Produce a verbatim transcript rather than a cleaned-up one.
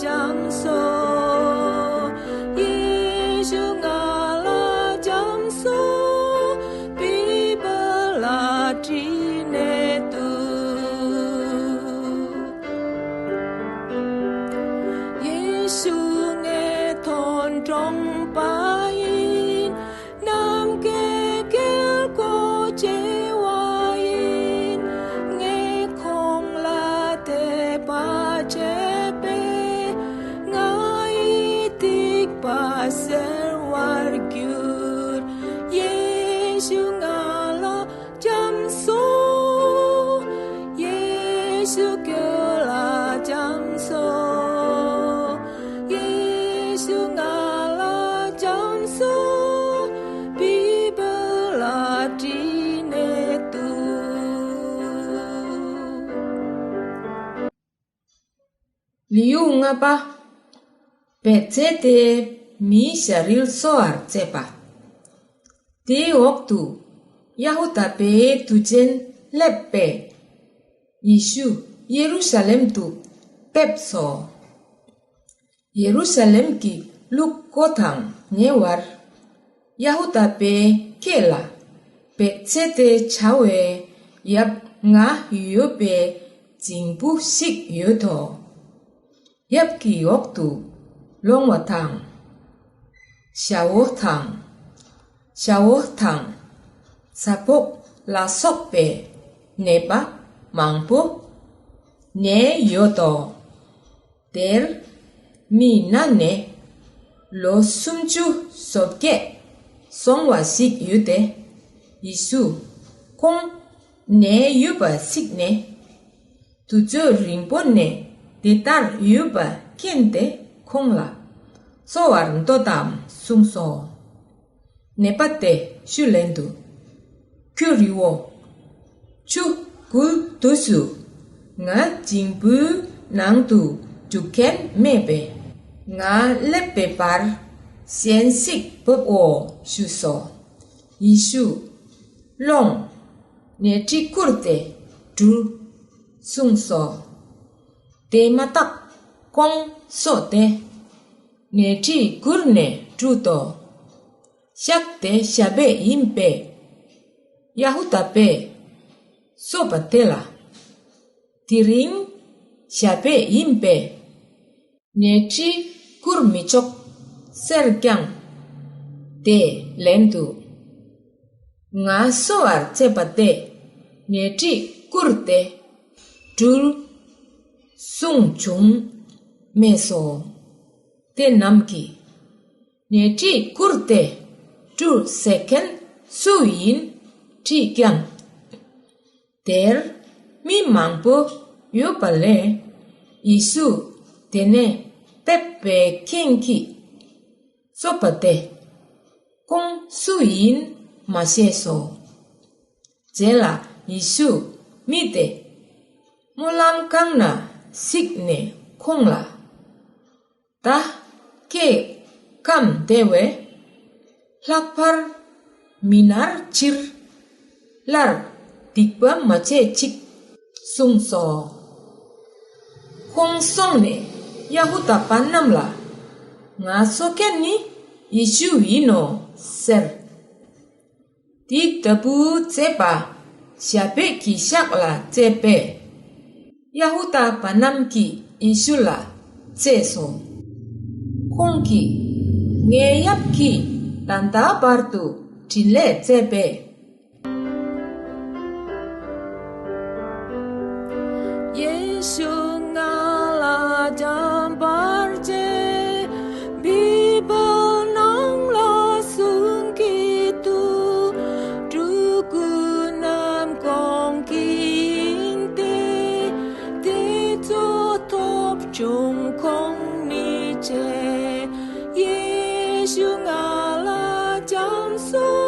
བྱམས་སོང་། ཡེ་ཤུ་ང་ལ་བྱམས་སོང་། བི་བལ་ལ་བྲིས་ནས་འདུག་ཡེ་ཤུ་ངའི་དོན་དྲང་པ་ཡིན། ནམ་མཁའི་དཀྱིལ་འཁོར་བྱེ་བ་ཡིན། ངས་ཁོང་ལ་དད་པ་བྱས་པས། ང་ཡི་སྡིག་པ་སེལ་བར་འགྱུར། ཡེ་ཤུ་ང་ལ་བྱམས་སོང་། ཡེ་ཤུ་ཁྱོད་ལ་བྱམས་སོང་། ཡེ་ཤུ་ང་ལ་བྱམས་སོང་། བི་བལ་ལ་བྲིས་ནས་འདུག་ལེའུ་ལྔ་པ། བེད་ཚེ་དེ་མིའི་ཞྭ་རིལ་གསོ་བར་བྱེད་པ། དེའི་འོག་ཏུ་ཡ་ཧུ་དཱ་པའི་དུས་ཆེན་སླེབས་པས། ཡེ་ཤུ་ཡེ་རུ་ཤ་ལེམ་དུ་ཕེབས་སོ། ཡེ་རུ་ཤ་ལེམ་གྱི་ལུག་མགོ་དང་ཉེ་བར། ཡ་ཧུ་དཱ་པའི་ཁྱེད་ལ་བེད་ཚེ་དེ་བྱ་བའི་ཡབ་ང་ཡོད་པའི་རྫིང་བུ་ཞིག་ཡོད་དོ། ཡབ་ཀྱི་འོག་ཏུ་ལོང་བ་དང་། ཞ་བོ་དང་། ཞ་བོ་དང་། ཟ་ཕོག་ལ་སོགས་པའི་ནད་པ་མང་པོ་ནས་ཡོད་དོ། དེར་མི་ན་ནས་ལོ་སུམ་ཅུ་སོ་བརྒྱད་སོང་བ་ཞིག་ཡོད་དེ། ཡེ་ཤུ་ཁོང་ནས་ཡོད་པ་གཟིགས་ནས། དུས་ཚོད་རིང་པོ་ནས་དེ་ལྟར་ཡོད་པ་མཁྱེན་ཏེ་ཁོང་ལ་གསོ་བར་འདོད་དམ་གསུངས་སོ། ནད་པ་དེ་ཤུལ་ལེན་དུ། ཁྱོད་རི་བོ། ཆུ་སྐོལ་དུས་སུ་ང་རྫིང་བུའི་ནང་དུ་འཇུག་མཁན་མེད་པས། ང་སླེབས་པའི་བར་གཞན་ཞིག་འབོབས་འོ་ཞུས་སོ། ཡེ་ཤུ་ལོང་། ནད་ཁྲི་བཀུར་ཏེ་བཀྲུ། གསུངས་སོ། དེ་མ་ཐག་ཁོང་གསོས་ཏེ་ནད་ཁྲི་བཀུར་ནས་བཀྲུས་ཏོ། ཤག་དེ་ཞ་བེ་ཡིན་པས། ཡ་ཧུ་དཱ་པས་གསོས་པ་དེ་ལ། དེ་རིང་ཞ་བེ་ཡིན་པས། ནད་ཁྲི་བཀུར་མི་ཆོག་ཟེར་ཀྱང་། དེ་ལན་དུ། ང་གསོ་བར་བྱེད་པ་དེ་ནད་ཁྲི་བཀུར་ཏེ་བཀྲུ། གསུངས་བྱུང་མེད་སོ། དེ་རྣམས་ཀྱིས་ནད་ཁྲི་བཀུར་ཏེ་བཀྲུ་ཟེར་མཁན་སུ་ཡིན་དྲིས་ཀྱང་། དེར་མི་མང་པོ་ཡོད་པ་ལས་ཡེ་ཤུ་དེ་ནས་ཕེབས་པའི་རྐྱེན་གྱིས་གསོས་པ་དེ་ཁོང་སུ་ཡིན་མ་ཤེས་སོ། རྗེས་ལ་ཡེ་ཤུ་མི་དེ་སྨོན་ལམ་ཁང་ན་གཟིགས་ནས་ཁོང་ལ། ད་ཁྱེད་ཁམས་བདེ་བས། ལྷག་པར་མི་ནར་ཕྱིར་སླར་སྡིག་པ་མ་བྱེད་ཅིག་གསུངས་སོ། ཁོང་སོང་ནས་ཡ་ཧུ་དཱ་པ་རྣམས་ལ། ང་གསོ་མཁན་ནི་ཡེ་ཤུ་ཡིན་ནོ་ཟེར། དེ་ལྟ་བུའི་རྩོད་པ་ཞ་བེ་གི་ཤག་ལ་རྩོད་པས། ཡ་ཧུ་དཱ་པ་རྣམས་ཀྱིས་ཡེ་ཤུ་ལ་རྩོད་སོ། ཁོང་གིས་ངའི་ཡབ་ཀྱིས་ད་ལྟ་བར་དུ་འཕྲིན་ལས་མཛད་པས། ཡེ་ཤུ་ང་ལ་བྱམས་པར་བྱས། བི་བལ་ནང་ལ་གསུང་གི་འདུག་སྤྲུལ་སྐུ་རྣམས་ཁོང་གི་ཡིན་ཏེ། དེ་ཚོ་ཐོབ་བྱུང་ཁོང་ནི་བྱས། ཡེ་ཤུ་ང་ལ་བྱམས་སོང་